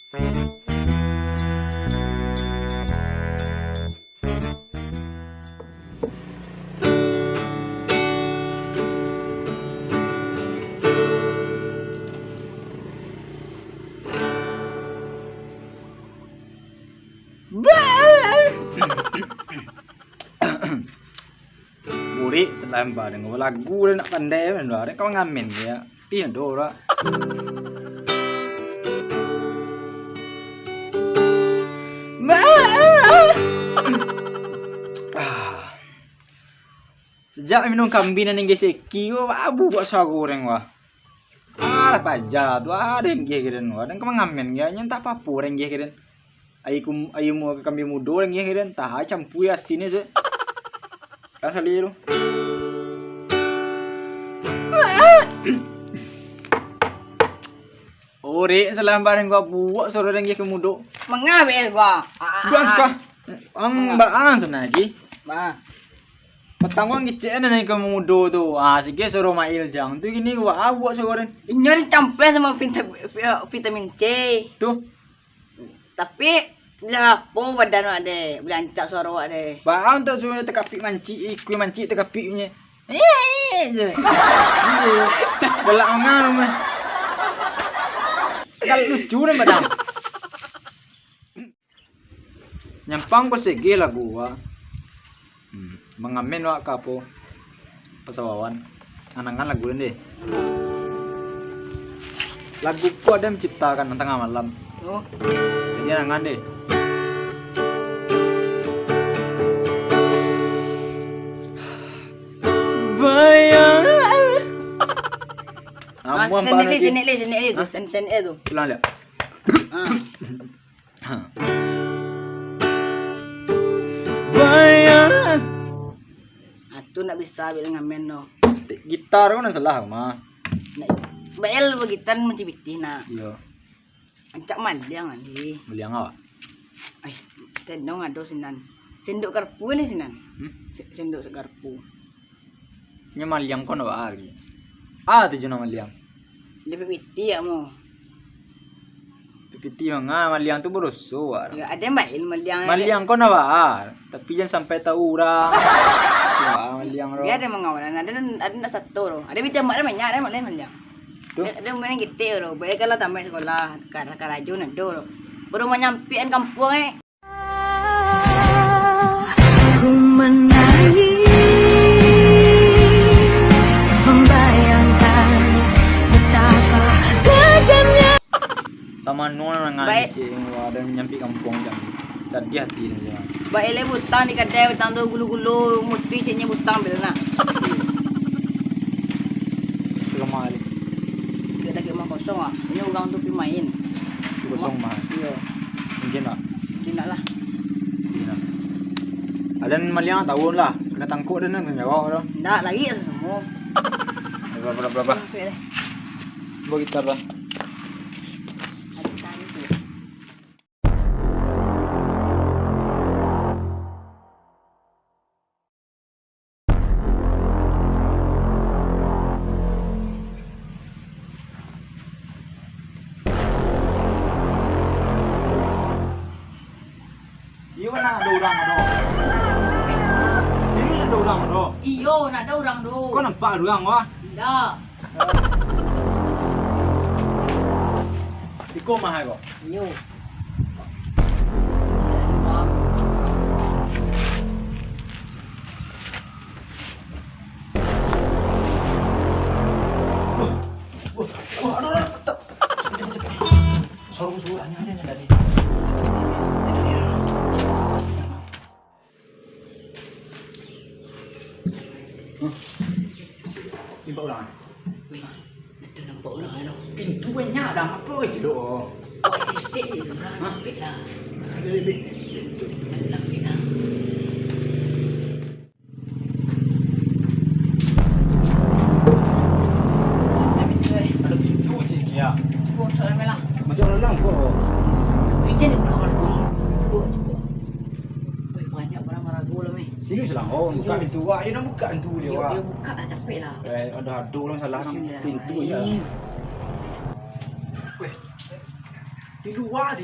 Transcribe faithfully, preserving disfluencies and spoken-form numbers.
Burik salambar dengo lagu, dah nak pandai, dah ka mangamen dia. Tido dak. Ah. Sajak minum kambiang nan inggih seki ko, babu buek suaro urang wah. Alah, paja tu, ah, den geh kiden, wah, den ka mangamen geh, nyo antah apo-apo den geh kiden. Aia ku-, aia mua ka kambiang mudo den geh kiden, antah ai campua asin se. Kan sali tu. Oh, dek, salambar den gua buek suaro den geh ka mudo. Manga be gua. Ah, ah, Dua ah. Suka. Ang Manga. Baang sana lagi. Ba. Patang ko ngicek an nan ka mudo tu. Ah, sige suaro Mail Jang. Tu kini ko baa buek suaro den. Inyo dicampuran samo vita-, vi-, vitamin C. Tu. Tapi, lah apo badan awak deh, buliah rancak suaro awak deh. Baa tu suaro takapik mancik, ikua mancik takapik punyo. Eh, je. Galak manga mah. Galak lucu den badan. Nyampang ko sige lagu wak. Hmm, mangamen wak ka apo? Pasawawan. Anangan lagu den deh. Lagu ko ado manciptakan tangah malam. Oh. Jadi anangan deh. Bayang. Ah, amuah sendek bahan lagi. Sendek lagi, sendek lagi tu. Hah? Sen-, sendek tu. Ulang liak. Ah. Bayang. Ah, tu ndak bisa abih ngamen tu. Gitar ko nan salah mah. Nak, Bael bagitar mancibitih nak. Iyo. Ancak maliang tadi. Maliang awak? Ai, tendong ado sinan. Sendok garpu ni sinan. Hmm? Se-, sendok garpu. Nyo maliang ko ndak baa lagi. Ah, tujuan maliang. Dia pipiti ya mo. Pipiti manga, maliang tu badoso, wak. Ya, ado yang baik maliang. Maliang ko ndak baa, tapi jan sampai tahu urang. Wak, maliang ro. Biar dia mangawalan, ado, ado ndak sato ro. Ado pitian mak ado banyak, ado mak ado maliang. Tu? Ado, ado main gitik ro. Baik kalau tamat sekolah, kar-, karajo ndak ado ro. Baru manyampian kampuang eh. Ku menangis, membayangkan betapa kejamnya. Tamano nan Baik. Ngecek, wah, ado manyampiak kampuang cam. Sadiah ati den cam. Baik lai butang di kadai, butang tu gulo-gulo, mutuih ceknyo butang bila nak. Lamah lai. Dek rumah kosong ah. Ini urang tu pi main. Kosong mah. Iyo. Mungkin lah. Mungkin lah. Mungkin lah. Aden maliang tahu lah. Kena tangkok den kan jawab tu. Ndak lagi lah samo. Bla, bla, bla, bla. Oke deh. Bawa gitar lah. Ada tadi tu. Iyo, nak ado urang ado. Sini ado urang ado. Iyo, nak ado urang do. Kau nampak ado urang wah? Indak. Iko mah ko. Iyo. Wah, wah, wah, aduh, aduh, aduh. Cepet, cepet, cepet. Suruh, suruh, aneh, aneh, aneh tadi. Hah? Nampak urang? Weh, ado nampak urang ado. Pintu banyak dah, apo ceh doh? Awak sisik je tu, urang. Hah? Lapik lah. Lapik, lapik. Lapik lah. Ado pintu ceh, ya. Cubo masuak dalam lah. Masuak dalam ko. Ijan di kamar tu. Cubo, cubo. Weh, banyak barang-barang tu lah, meh. Serius lah, oh, buka pintu. Wah, iyo, nak buka pintu dia, wah. Iyo, buka lah, capek lah. Eh, ado, ado urang salah pintu je. Bismillahirrahmanirrahim. Weh. Di luar di.